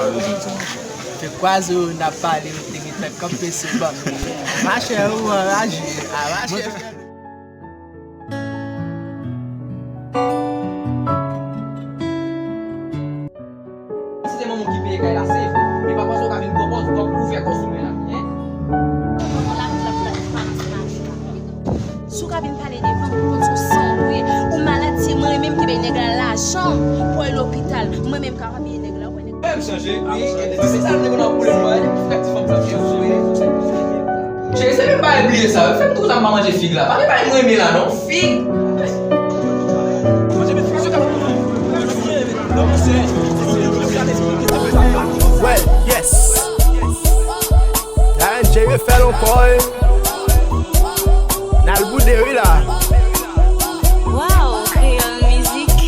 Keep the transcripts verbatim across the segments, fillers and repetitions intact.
Fè kwaze yo n ap pale, yo te gentan kanpe sou banm. Machè, ou anraje, a machè. Si se manman w ki peye kay la, safe. Men pa panse w ka vin pran pòz, w ap ouvè kò sou mwen la, hein? Si w ka vin pale devan m, pou konn sou san w ye. Ou malad, se mwen menm ki bay nèg la lajan pou al lopital. Mwen menm ka pa peye nèg la, ou wè nèg la. Menm chanje, wi, e depi se sa, nèg la pwoblèm mwen, e depi fè ti fanm sa fè sou. Cheri, se menm bagay bliye sa, wi, fè m tou sa m pa manje fig la. Pa gen bagay mwen renmen la, non, fig. Well, yes. N J refè l ankò, wi. N al boude, wi, la. Wow, Kreyòl Mizik.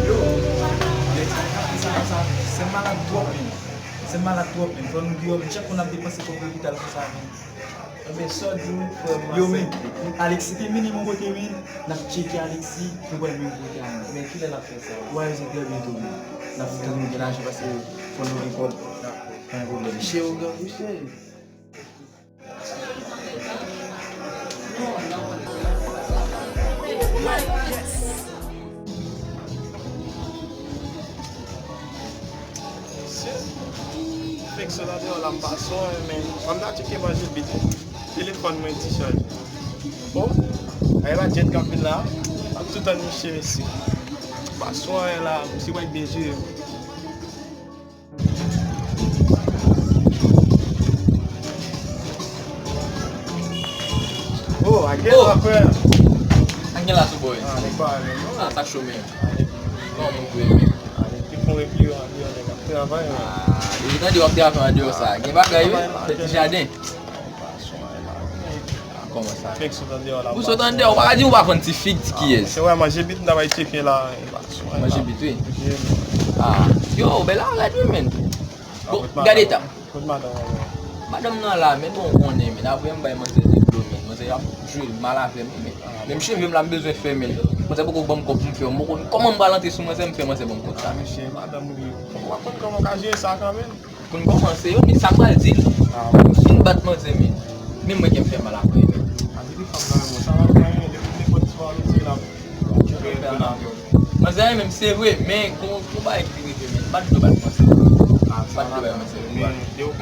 Yo, nèg sa, sa, sa, se malad twòp, men. Se malad twòp, men. Fò nou deyò, men. Chak moun ap depanse kòb lopital konsa, men. Enben, sa w di m, frè m, yo, men, Alexis te mennen m yon kote, men. N ap tcheke Alexis, nou pral menm kote a, men. Men kilè n ap fè sa? Ou a rezon, trè byento, men. N ap fè nou gen lajan, paske fò nou gen kòb. Pa gen pwoblèm. Chè, ou gen bouche. Fèk sot andeyò la, m pa sonje, men m ta tcheke manje bit. Telefòn mwen ti chaje. O, ay la, djèt k ap vin la. M ap tou tann misye, mesye. M pa sonje la, misye pral byen jere. Oh, a gen la, frè. A gen la sou bò. Ah, nèg pa ale, non. Ah, sa k cho, men. Kòman moun pou ye, men? Ah, nèg ki fon repli yo, a gen nèg ap travay, men. Ah, depi tande w ap travay andeyò sa. Gen bagay, wi. Fè ti jaden. Ah, kòman sa? Fèk sot andeyò la. Ou sot andeyò, ou pa ka di ou pa vann ti fig, ti kiyès. Se wè, manje bit, m ta bay tcheke la. Manje bit, wi. Ah, yo, bèl la rèd, wi, men. Bon, gade eta. Kot madanm an, men? Madanm nan la, men bon, ou konnen, men. Apre m bay manzè de dlo, men. Manzè ap jwe mal avè m, men. Menm cheve m la, m bezwen fè, men. Manzè poko ban m kòb pou m fè. M poko konn kòman m pral antre sou manzè, m fè manzè ban m kòb sa. Ah, mesye, madanm ou, w ap konn kòman w ka jere sa kanmenm. Pou n kòmanse, yo, men sa m pral di l. Si m bat manzè, men. Men mwen gen m fè mal apre, men. Ah, depi fanm nan renmen w, sa va fè anyen, depi nenpòt ti bagay ou di la. Manzè renmen m, se vre, men gon, gon bagay ki rive, men m pa t dwe bat manzè. M pa t dwe bat manzè.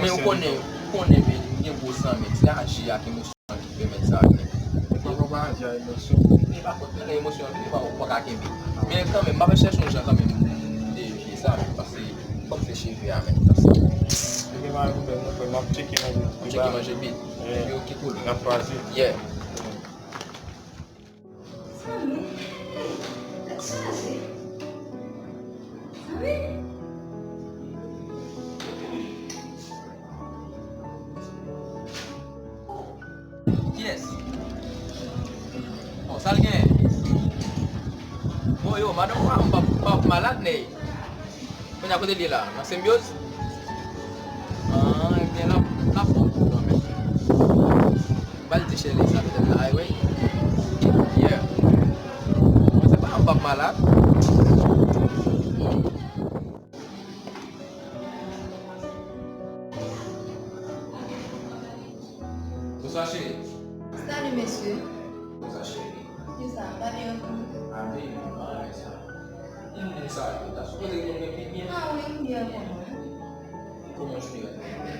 Men ou konnen, ou konnen, men m gen gwo san, men se aji ak emosyon ki pèmèt sa, men. Fòk ou pa aji ak emosyon. E pa kont nan emosyon, men ou pa, ou pa ka kenbe. Men kanmenm, m ap chèche yon jan kanmenm m devye sa, men paske fòk se cheve a, men. Ou gen bagay pou fè, mon frè, m ap tcheke manje. Ou tcheke manje bit. Epi ou ki koule. N ap kwaze. Yeah. Fanmi, tèt chaje. Fanmi. Kiyès? Oh, sa l gen? Bon, yo, madanm pa m p ap, p ap malad, nèy. Kounye a kote l ye la? Nan senbyoz? Ah, ebyen, l ap, l ap bon pou kanmenm. Ba l di cheri sa, petèt l la, wi. Yeah. Mwen se pa, m p ap malad. Bonswa, cheri. Salut, monsieur. Bonswa, cheri. Kisa, m pa byen reponn? A wi, m pa renmen sa. Yon moun sa yo ta sipoze reponn mwen pi byen. A wi, m byen reponn ou. Kòman jounen an te ye?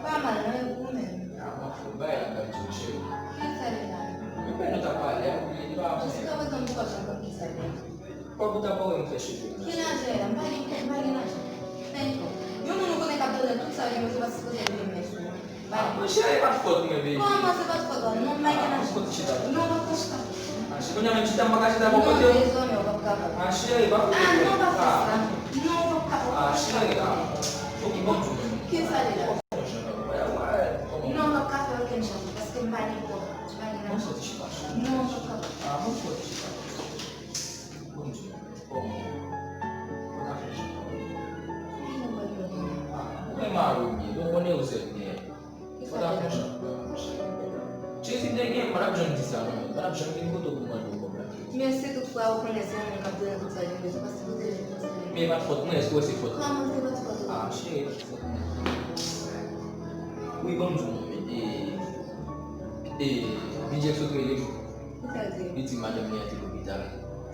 Pa mal, non, e pou ou menm? A, m ap fè yon bagay la, m ap di w, cheri. Kisa li la? Yon bagay nou t ap pale a, ou bliye li pa avè mwen. Jiskaprezan, m poko janm konn kisa li ye. Kòb ou t ap voye m fè cheve m nan. Ki lajan la? M pa gen kòb, m pa gen lajan. Men, yon moun ou konnen k ap done tout sa li bezwen pa sipoze vin mèsi ou. Ah, monchè, e pa t fòt mwen, baby. Kòman se pa t fòt ou? Non, m pa gen lajan. Kote chita? Non, m pa pran chita. Ah, cheri, kounye a menm chita, m pa ka chita bò kote w? Non, dezòmè, ou p ap kapab. Ah, cheri, pa fè. Ah, non, pa fè sa. Non, ou p ap kapab. Ah, cheri, ah. Ok, ban m di w menm. Kisa li la? Non, ou p ap ka fè okenn chanje, paske m pa gen kòb, m pa gen lajan. Ban m soti chita, cheri. Non, ou p ap kapab. Ah, ban m soti chita. Ban m di w menm. Kòman? Ou ka fè chita. Ah, ou renmen mari w byen, donk konnen ou sèl byen. Fò ta fè yon chan. Cheri, si m te gen, m pa t ap janm di sa, non. M pa t ap janm vin kote w pou mande w kòb la. Men si toutfwa ou konnen se yon moun k ap done tout sa li bezwen, pa sipoze vin konsa. Men e pa t fòt mwen, èske w wè se fòt mwen? Kòman se pa t fòt ou? Ah, cheri, e pa t fòt mwen. Wi, ban m di w, non, men, e, e, Bidjè sot rele m. Kisa l di? Li di madanm li an te lopital.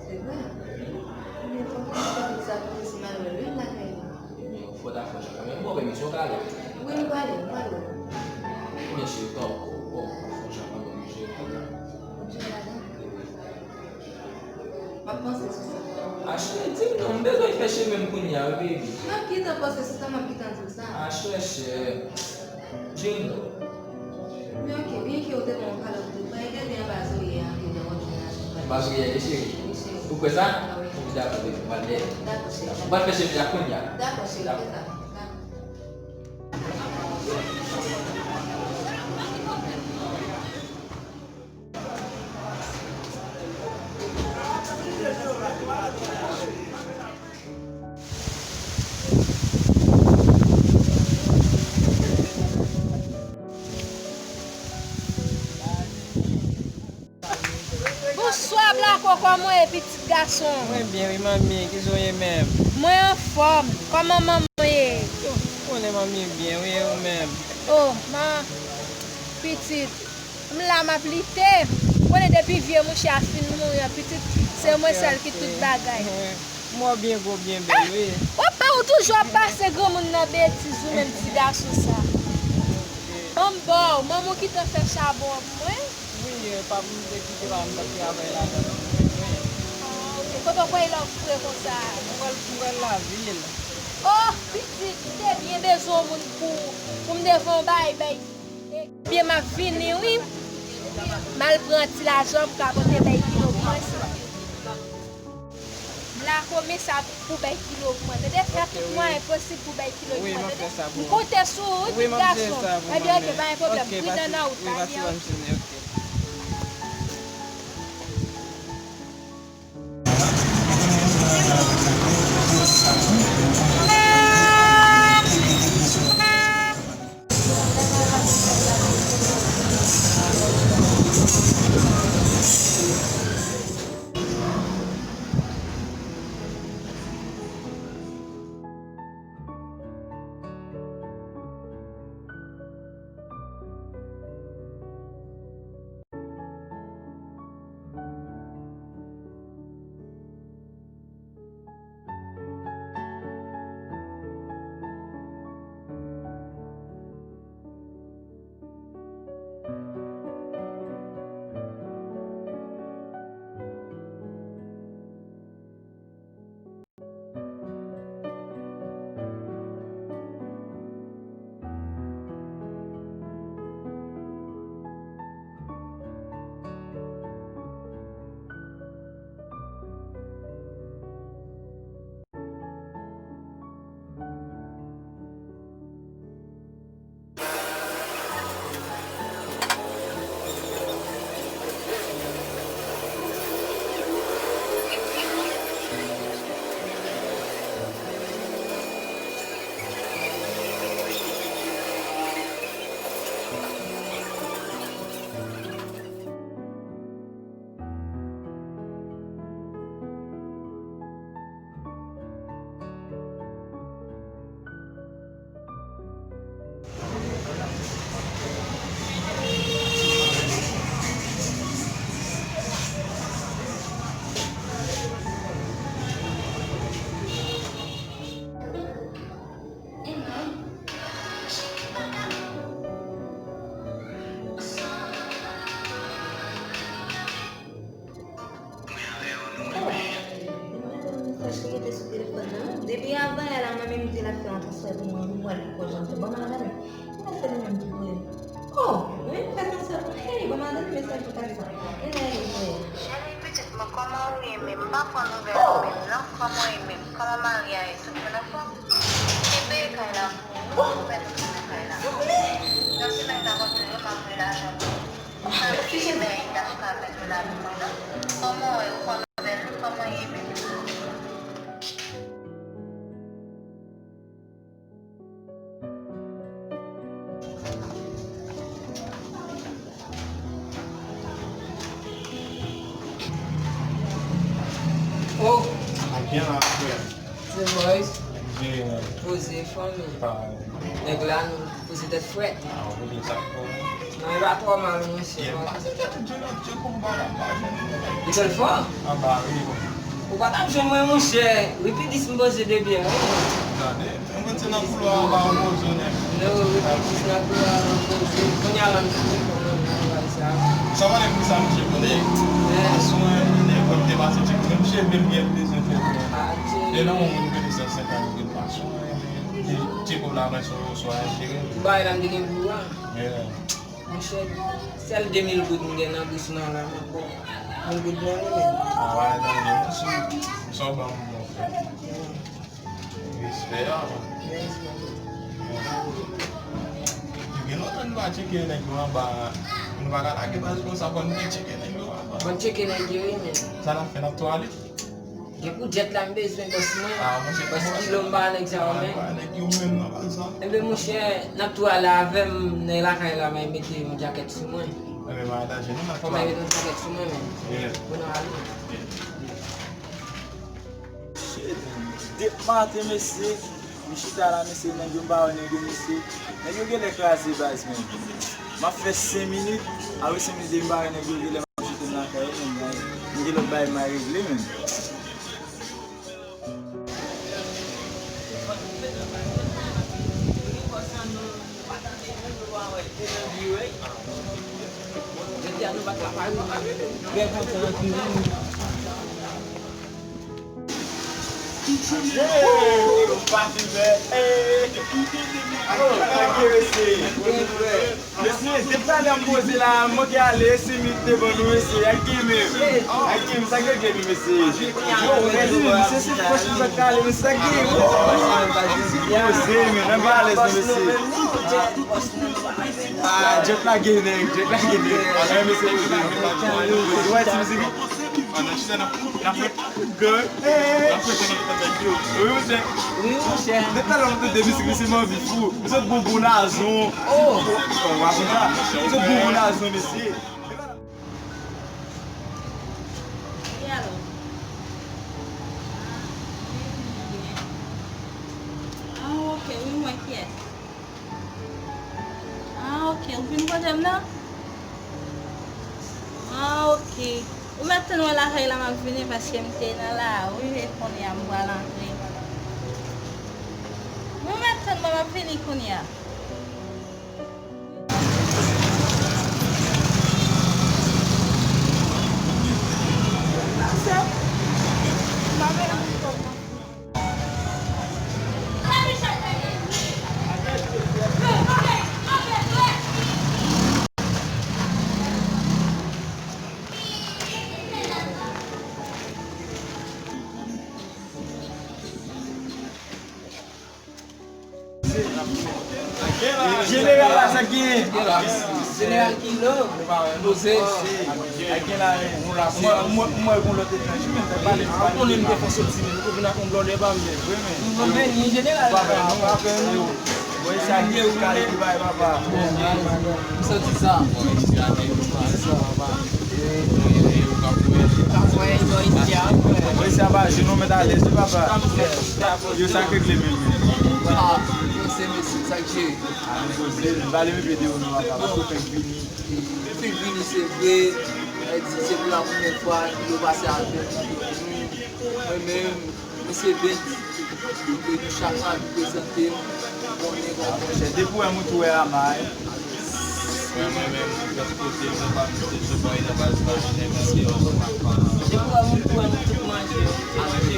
Se vre? Ebyen, fòk nou fè tout sa pou nou si malere l vin lakay nou. Ebyen, fò ta fè jan kanmenm. Bon, bèbè, si w ka ale. Wi, m prale, m prale. Ebyen, cheri, tankou, bon, fò jan kanmenm, cheri, fò jan. Fò jan ladan? Wi. M ap panse sou sa. A, cheri, di m non, m bezwen fè cheve m kounye a, wi, baby. M ap gentan panse sou sa, m ap gentan di w sa. A, chèchè. Jendo. Men ok, byenke ou te ban m yon kalòt tou, pran egade anba zorye a anpil lè w ap jwenn lajan. Anba zorye a, wi, cheri. Wi, cheri. Ou kwè sa? A, wi. Ou dakò, baby, m pral dèyè. Dakò, cheri. Ou pral fè cheve a kounye a. Dakò, cheri, fè sa. Dakò. Bonswa, Blako, kòman w ye, pitit gason? Mwen byen, wi, manmi. Kijan w ye menm? Mwen anfòm. Kòman manman w ye? Yo, ou konnen manmi byen, wi, e ou menm? O, man, pitit. M la, m ap lite. Ou konnen depi vye mouche a fin mouri an, pitit, se mwen sèl ki tout bagay. M wè w byen gwo, byen bèl, wi. Opa, ou toujou ap pase granmoun nan betiz, ou menm ti gason sa. Ban m ba w, manman w ki t ap fè chabon an pou mwen? Wi, e, pa m te kite pa m t ap travay ladan l, wi. Ah, ok. Kote w kwè lè w fre konsa? Mwen pral, mwen pral lavil. Oh, pitit, m te byen bezwen yon moun pou, pou m te fè yon bay, bay. Ebyen, m ap vini, wi. M al pran ti lajan pou ka pote bay kilo pou mwen. Blako, men sa pou bay kilo pou mwen. Tande, fè tout mwayen posib pou bay kilo pou mwen. Tande, m konte sou ou, wi, pitit gason. Ebyen, ok, pa gen pwoblèm. Pridan nan wout la, ebyen, ok. Pou mwen, pou mwen, pou koz mwen, bon, madanm, men se li menm ki voye. Oh, men fè sa sèl. Hey, bon, madanm, men se li ki voye. Cheri, pitit mwen, kòman ou ye menm? M pa pran nouvèl ou menm, non. Kòman ou ye menm? Kòman mari a ye? Tout moun anfòm? Te peye kay la pou ou, wi, ou mèt peye kay la. Nan semèn sa konsa, yo m ap voye lajan pou ou. Sa vle di, men, y ap ka mete w ladan, non. Kòman w ye? Ou pran nouvèl li? Kòman ye menm? Oh! Ak byen la, frè. Se Moïse. Jere, man. Poze, fanmi. Pa. Nèg la, nou poze tèt frèt. Ah, ou poze sa, frè. Non, e pa twò mal, monchè. Li bèl fò. Ou pa t ap jwenn mwen, monchè. Wi, pi dis m poze de byen, wi. Gade, mwen se nan koulwa anba ou poze, nèg. Non, wi, pi dis nan koulwa anba ou poze. Kounye a la, m sou telefòn nan, nan bagay sa. Sa pale pou sa, monchè, konnen. Aswè, nèg, mwen te pase tcheke. Menm cheve m byen bezwen fè. E nan yon moun ki te sèt senkant grenn pasyon. Ti kòb la mwen sou swa jere. Bagay la m te gen pou ou a. Yeah. Monchè, sèl de mil goud m gen nan bous mwen la, m ap ba w mil goud nan li menm. Ah, bagay la, men, mèsi. Sa w ban m, mon frè. Respè a, man. Gen lontan nou pa tcheke nèg yo anba. Nou pa ka lage baz konsa, fò n byen tcheke nèg yo anba. Fò n tcheke nèg yo, wi, men. Sa n ap fè, n ap tou ale? Gen pou djèt la m bezwen, bòs mwen. Ah, monchè, bòs kilo m ba nèg sa yo, men. Ba nèg yo menm nan baz sa. Enben, monchè, n ap tou ale avè m nan lakay la, m al mete yon djakèt sou mwen. Enben, m al atache, non, m al fè bagay. M al mete yon djakèt sou mwen, men. Yeah. Pou nou ale. Yeah. Shit, depi maten, mesye. M chita la, mesye, nèg yo m pa wè nèg yo, mesye. Nèg yo genlè kraze baz, men. M ap fè senk minit, apre senk minit, depi m pa wè nèg yo, genlè m ap soti nan kay, men, men, m gen lòt bagay m a regle, men. Jodi a nou bat la pari. Trè kontan anpil. Hey, ou pa fimè. Hey. Mesye, depi talè m poze la, m manke ale, senk minit devan nou, mesye. Ak gen menm. Ak gen menm, sa k regle nou, mesye. Yo, mesye, se, se fòs nou pa kale, men sa k gen. Poze, men, nan pa alèz, non, mesye. Ah, Jet la gen nèg, Jet la gen nèg. An, mesye, poze. Ou wè ti mizik? Wi, monchè. Wi, monchè. Depi talè m tande mizik li, se m anvi fou. M sot bonbon nazon. Oh! Ou pa konn sa? M sot bonbon nazon, mesye. Wi, alò. Ah, ok, wi, mwen kiyès? Ah, ok. Ou vin kote m nan? Ah, ok. Ou mèt tann mwen lakay la, m ap vini paske m te nan lari e kounye a m pral antre. Ou mèt tann mwen, m ap vini kounye a. Jeneral la, sa k genyen? Jeneral Kilo. Poze. Mwen, mwen, mwen, yon lòt etranj, men, fè pale, pale. Ou konnen m te fè soti, men, ou vin ak yon blòdè pa m, men. Wi, men. Ou vin vini, jeneral. Pa fè nou, pa fè nou. Bon, sa ki kale ki bay papa. M santi sa. Bon, sa pa jenou, men alèz, wi, papa. Yo, sa k regle menm, men. Ah, se mesye, sa k jere. Ah, men poze, m pale, men pede ou non, papa, paske w fèk vini. Li fèk vini, se vre. Sa vle di, se pou la premyè fwa yo pase avè nou. Mwen menm, mesye Benz, ke nou chak madi prezante m, konnen kòman. Monchè, depi w wè m, ou tou wè Ama, wi. Mwen, mwen menm, mwen transpòte, mwen pa mete, mwen pa nan baz la, mwen menm, se yon pa. Depi w wè m, ou tou wè nou tout manje, achte.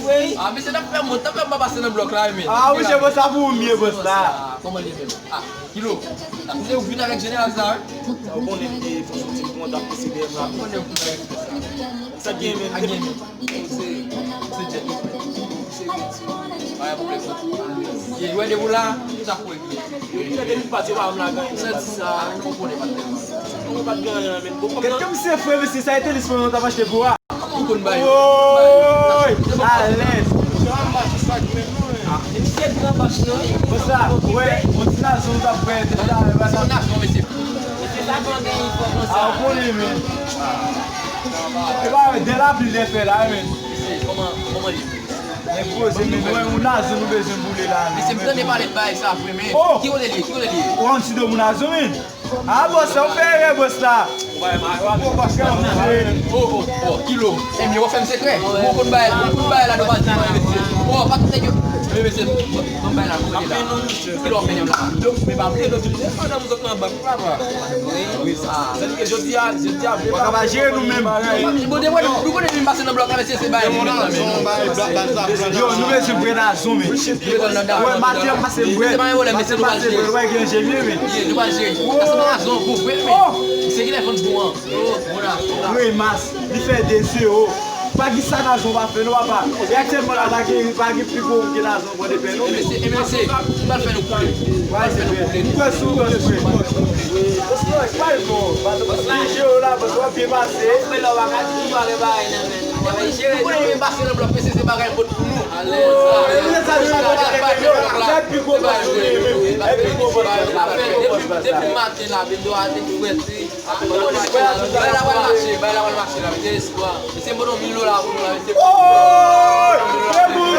frè. Ah, mesye, t ap fè mwen, t ap fè m pa pase nan blòk la, men. Ah, wi, se bon, sa pou ou, m ye, bòs la. Kòman li menm? Ah, Kilo. Ou vin avèk jeneral sa, wi. Ou konnen li te fè yon ti kontak pou C D M la. Ou konnen ou konnen sa. Sa gen men. Sa gen men. Se, se jet. Se jet. Pa gen pwoblèm. Ye, jwè de ou la, sa pou yo. Yo, yo te vin pati, yo pa m la gen. Sa di sa, ou konnen pa tèlman. Ou pa t gen anyen, men. Bon, kòm... Gade kòm se frè, mesye, sa e tenis mwen, mwen t ap achte pou a. Kòman ou konn bay? Woy! Alèz! Se pa m ba se sa ki menm non, men. Ah, se gran bas non. Konsa, wè, yon ti nazon nou t ap fè, te ta, e pa sa. Son nazon, mesye. Mesye, sa konn gen enfòmasyon. Ah, ou konnen, men. E pa, wè, dè lapli lè fè la, men. Mesye, kòman, kòman li? Nèg poze, men, wè, yon nazon nou bezwen boule la, men. Mesye, m tande pale de bagay sa vre, men. Oh! Ki kote li ye? Ki kote li ye? Ou antido moun nazon, men. Ah, bòs la, ou fè erè, bòs la. Ou pa fè m erè. Oh, oh, oh, Kilo. Ebyen, w ap fè m sekrè. Ou konn bay, ou konn bay la, nou pa di, mesye. Oh, pa tout nèg yo. Men, mesye, ban m bay la, nou kote la. Kilo ap mennen m la. Donk, men pa bliye, donk, tout pandan m sot nan bank, papa. Wi, sa. Sètadi ke jodi a, jodi a, vle pa vle, nou pa jere nou menm. Bon, de mwen, nou konnen vin pase nan blòk la, mesye, se bay nou menm nan men nou. Yo, nou bezwen pran nazon, men. Wè, maten an pase m bwè. Se pa yon pwoblèm, mesye, nou pral jere. Wè, gen jemye, men. Ye, nou pral jere. Sa se nazon pou vre, men. Se ki lè vann pou an. Oh, bon nazon. Grimas, li fè de zewo. Pa gen sa nazon pa fè, non, papa. E aktyèlman la, pa gen, pa gen pi gwo moun ke nazon pran de pè, non, men. Mesye, e mesye, nou pral fè nou koule. Nou pral fè nou koule. Mwen kwè sou ou, bòs, mwen. Bòs, mwen, pa bon. Bòs, li jere w la, bòs, w ap byen pase. Frè la, w pa ka di nou pa gen bagay nan men. Nou konnen vin pase nan blòk, mesye, se bagay vòt pou nou. Alèz. Sa pi gwo bòs nou ye, men. Sa pi gwo bòs nou ye. Depi, depi maten la, Bendo a te fwèt, wi. Bay la pral mache, bay la pral mache la, mesye. Mesye, m ba nou mil dola pou nou la, mesye. Oy! Se bon,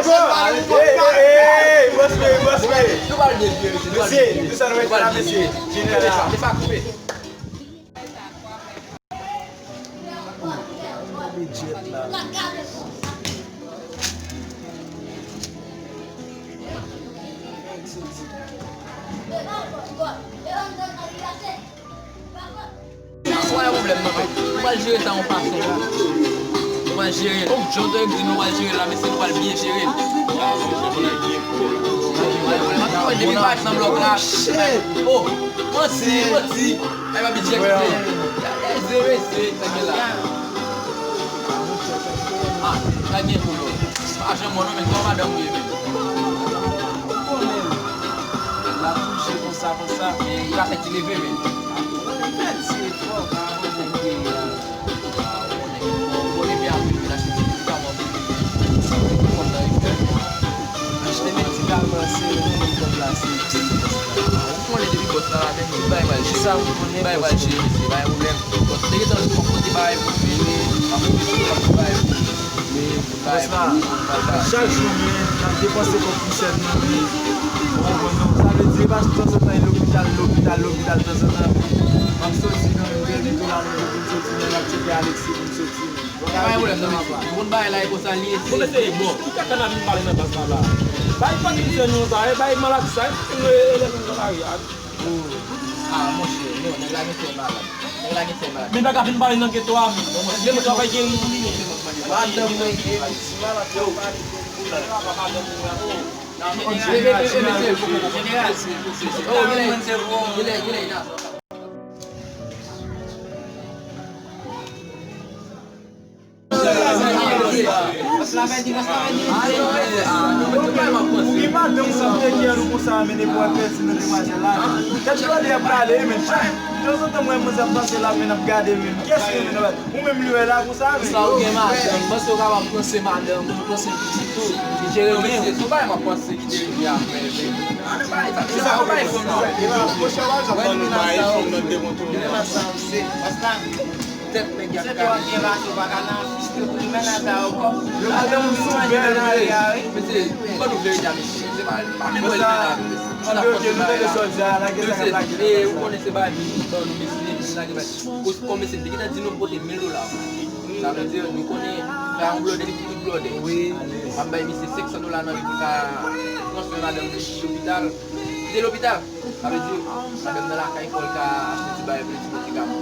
bon. Ey, ey, ey, bòs, mesye, bòs, mesye. Nou pral devye, mesye, nou pral devye. Mesye, nou sa nou mete la, mesye. Jeneral la. Mesye, pa koupe. Gade jet la. Sa pa yon pwoblèm, non, men. Nou pral jere sa yon fason. Nou pral jere l. Jan w te di nou pral jere l la, mesye, nou pral byen jere l. Depi m pa nan blòk la. Oh, manti, manti. Ay, papi Jack, mesye. Eze, mesye, sa gen la. Ah, sa gen pou nou. Pa janm wè non, men, se yon madanm ou ye, men. Ou konnen. L ap bouje konsa, konsa. Men, li pa fè ti leve, men. Li fè ti efò, pa konnen peyi a. Ah, ou konnen. Bon, epi apre, men, l achte ti medikaman pou li, men. Konn nan ekspè. Achte medikaman. Kòman se yo ki gen kòb la, se yo ki gen kòb la. Ou konnen depi bòs la la, men bay pral jere. Sa ou konnen, bay pral jere, mesye, bay pwoblèm. Bòs te gentan di m ap pote bagay pou ou, men ap pote bagay pou ou. Bòs la, chak jou, men, n ap depanse kòb pou sèn nou, men, ou konprann, non? Sa vle di, e pa tanzantan, e lopital, lopital, lopital, tanzantan. M ap soti nan men Bèlito la, men, pou m soti, men, m ap tcheke Alexis pou m soti, men. Pa gen pwoblèm, non, mesye. Bon, bagay la e konsa l ye. Bon, mesye, bon, ki kaka n ap vin pale nan baz la, la? Bay pati misye nou sa, e bay maladi sa, e fout nou e lè nou nan lari a. Ah, monchè, non, nèg la gen fè malad. Nèg la gen fè malad. Men bagay vin pale nan geto a, men. Bon, monchè, gen moun travay gen moun li. Madanm mwen gen ti malad, yo. Jeneral, jeneral, jeneral. Oh, gen lè, gen lè, gen lè, gen lè. Gen madanm sa m te kè nou konsa, men depi w ap pèdi nan demwazèl la, men. Tèt yo ale ap pale, men. Tanzantan, mwen, mwen sa ap pase la, men, ap gade, men. Kiyès ki renmen nan bal? Ou menm li wè la konsa, men. Sa ou gen madanm, panse ou kapab panse madanm, ou panse pitit ou, li jere byen. Se yon bagay m ap panse ki te rive apre, men. Sa ou bay fanm nan. Mwen, mennaj sa m se. Tèt nèg y ap kale. Yo pa gen raso, pa ka nan fiske pou li, men nan sa yo kòb. Yo pa gen moun sou bèl, wi. Mesye, ban nou verite a, mesye. Se pa, pa menm wè l fè la, mesye. An n ap kontinye bagay la. Mesye, e, ou konnen se bagay nou ban nou, mesye, nou lage bagay. Ou, ou, mesye, m te gentan di nou m pote mil dola. Sa vle di, nou konnen, fè yon blòdè, li pou tout blòdè. Wi. M ap bay misye senk san dola nan li pou l ka transfè madanm li lopital. Kite lopital. Sa vle di, madanm nan lakay fò l ka achte ti bagay pou li, ti medikaman.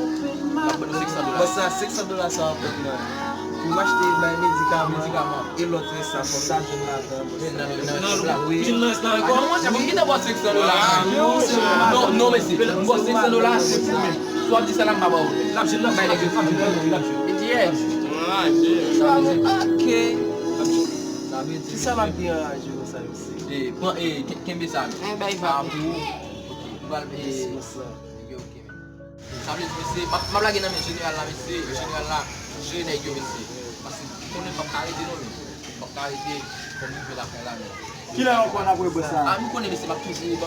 L ap ban nou senk san dola. Bon, sa, senk san dola sa w ap ban nan. Pou m achte bay medikaman. Medikaman. E lòt rès sa, fò m ta jwenn ladan, bon, sa. Nan, nan, nan, nan, wi. Jwenn nan rès la ankò? Ah, non, monchè, pou m kite bò senk san dola. Ah, non, non, mesye. Bò senk san dola, se pou mwen. Si w ap di sa la, m pa ba w. L ap jwenn nan, bay nèg yo. L ap jwenn nan, l ap jwenn. E ti yè. Sa vle di. Ok. Sa vle di. Kisa m ap di anraje konsa, mesye? E, pran, e, ke-, kenbe sa, men. Sa pou ou. Ok, m pral, e, ok, ok, men. Sa vle di, mesye, m ap, m ap lage nan men jeneral la, mesye, jeneral la, jere nèg yo, mesye. Paske m konnen m p ap ka rete, non, men. M p ap ka rete, fò m rive lakay la, men. Kilè ankò n ap wè bò sa? Ah, m konnen, mesye, m ap toujou.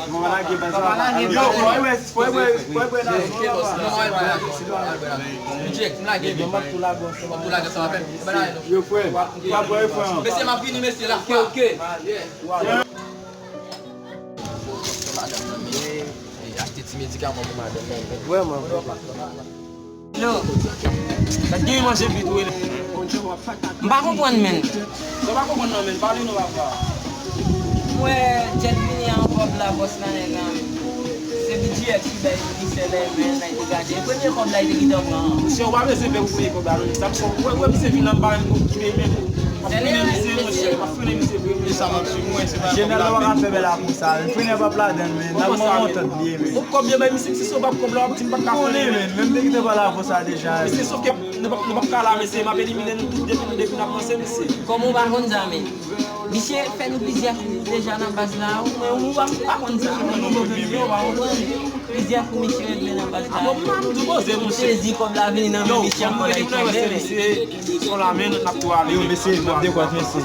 Bon, pa lage, bon, pa lage, yo, fò e wè, fò e wè, fò e wè nan zòn la. Jack, m lage, men. M ap tou lage, m ap tou lage ansanm avè m. Yo, frè, w ap wè, frè. Mesye, m ap vini, mesye, la. Ok, ok. Madanm nan, men, e, achte ti medikaman pou madanm nan, men. Vrèman, vrèman. Yo, sa gen manje vit, wi. M pa konprann, men. Sa w pa konprann, non, men. Pale non, papa. Mwen, Jet vini an kòb la, bòs la, nèg la, men. Se bidjè ki bay misye lè, men, nan te gade. Premye kòb la, li te gentan pran. Misye, ou pa bezwen fè pou premye kòb la, non. Sa m sò, wè, wè, misye vin nan, m pa menm kite, men. M ap frennen misye, monchè. M ap frennen misye vre, vre. Jeneral la pa ka fè bèl akou sa. Frennen p ap ladan l, men. N ap mwen kontan li ye, men. Ou kòb yo bay misye, misye se w p ap kòb la, w ap di m pa t ka frennen, men. Menm te kite pale avan sa deja. Mesye, sòf ke nou p ap, nou p ap ka la, mesye. M ap elimine nou tout depi, depi n ap ranse, mesye. Kòman w pa konn sa, men? Misye fè nou plizyè kou deja nan baz la, ou, men ou pa, pa konn sa. Plizyè kou misye regle nan baz la. Sezi kòb la vini nan men misye ankò la, li kenbe, men. Yo, mesye, m ap dekwat, mesye.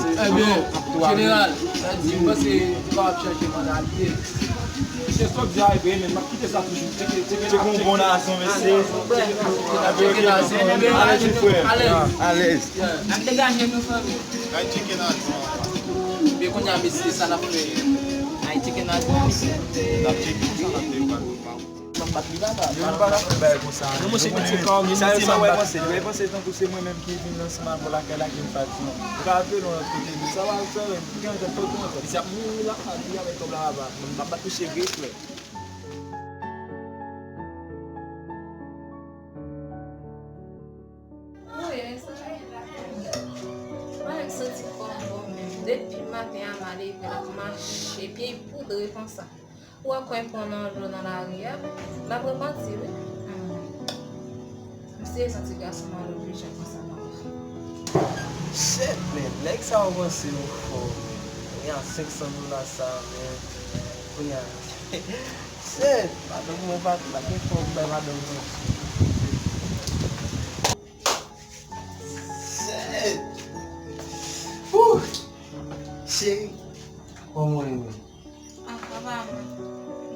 Jeneral, sa di, m panse nou kapab chanje manda l ye. Mesye, sa w di a e vre, men m ap kite sa toujou. Tcheke, tcheke, tcheke yon bon nason, mesye. Tcheke nason. Alèz, wi, frè. Alèz. Alèz. N ap degaje nou, fanmi. Ebyen, kounye a, mesye, sa n ap fè? N ap tcheke nason, mesye. N ap tcheke sa n ap fè. Sa m bat li la, sa. Yo, nou pa ka fè bagay konsa. Non, monchè, mesye, sa yo sa w wè panse, yo wè panse tankou se mwen menm ki vin ansanm avè w lakay la ki vin pa di non. Ou ka rete non lòt kote, men sa va fè, gen antan, tout moun antan. Mesye ap mouri la, li avèk kòb la, papa. M ap bat misye vre, frè. Mwen santi kò m bon menm. Depi maten a m a leve, m ap mache, pye poudre konsa. Ou wè kwen pran nan dlo nan lari a, m ap repanti wi. Hmm. Misye santi gason m a lopital konsa papa. Shit, men, nèg sa yo panse yo fò, men. Kounye a senk san dola sa, men. Kounye a, shit, madanm mwen pa, pa gen fò pou bay madanm mwen. Shit. Woo. Cheri. Kòman w ye, men? Ah, papa, mwen.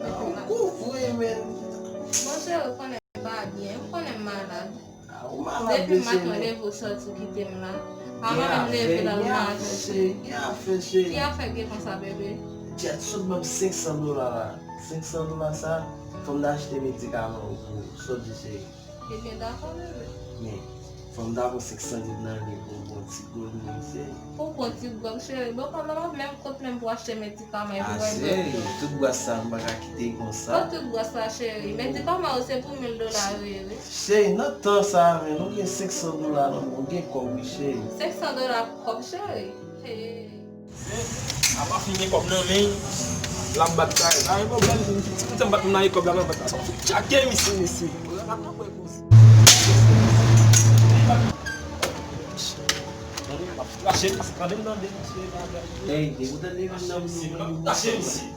Ah, ou kouvri, men. Bon, cheri, ou konnen m pa byen, ou konnen m malad. Ah, ou malad, Depi mesye, maten, men. Leve, ou soti, ou kite m la. Papa, menm leve, l al manje. Gen afè, cheri, gen afè, cheri. Ki afè gen konsa, bebe? Djèt sot ban m senk san dola la. Senk san dola sa, fò m ta achte medikaman pou ou. Sa w di, cheri? Ebyen, dakò, bebe. Men, fò m ta pran senk san goud nan men pou yon bon ti goud, men, cheri. Pou bon ti goud, cheri. Bon, papa, pa menm kòb menm pou achte medikaman, epi Ah, mwen cheri, bebe. Tout bras sa, m pa ka kite l konsa. Pou tout bras sa, cheri. Medikaman yo, se pou mil dola yo ye, wi. Cheri, nan tan sa, men, nou gen senk san dola nan men, ou gen kòb, wi, cheri. Senk san dola kòb, cheri. Hey. Apa fin gen kòb nan men l, l ap bat kay. Pa gen pwoblèm, ti moun sa m bat moun nan gen kòb la, m ap bat la. Sa fout tchake misye, mesye. Tande, m ap rache misye, tande m tande misye. Hey, depi w tande vin nan M ap rache misye.